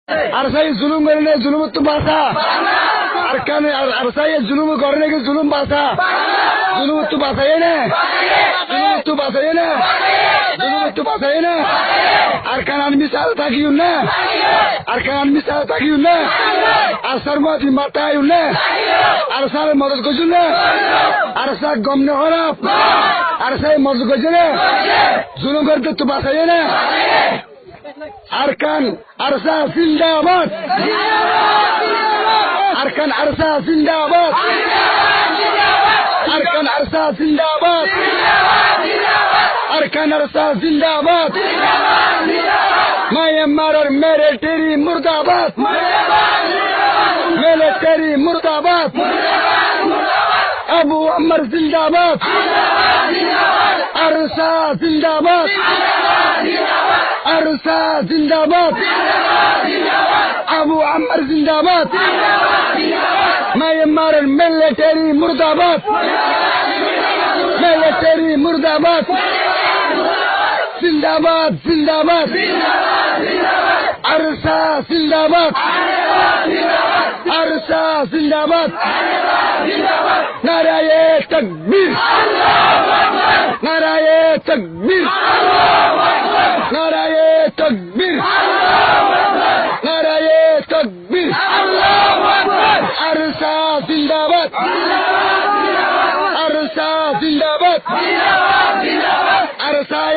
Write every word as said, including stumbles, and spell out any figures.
ARSA ye zulum goré né, zulumottu basa. Arkan, Ar-, ARSA ye zulum goré né ki zulum basa? Zulumottu basa ye né? Zulumottu basa ye né? Zulumottu basa ye né? Arkan Army sára tákiyum né? Arkan Army sára tákiyum né? ARSA r mati mata ayum né? ARSA r modot goijjum né? ARSA gom né hóraf? ARSA ye modot goijjé né? Zulum goré dé ottu basa ye né? Arkan ARSA zindabad! Arkan ARSA zindabad! Arkan ARSA zindabad! Arkan ARSA zindabad! Myanmar or military murdabad! Military murdabad! Abu Ammar zindabad! ARSA zindabad! ARSA zindabad! Abu Ammar zindabad! Myanmar military murdabad! Military murdabad! Zindabad, zindabad! ARSA zindabad! ARSA zindabad! Naraye takbir! Naraye takbir! Naraye takbir! Naraye takbir! ARSA zindabad! ARSA zindabad! ARSA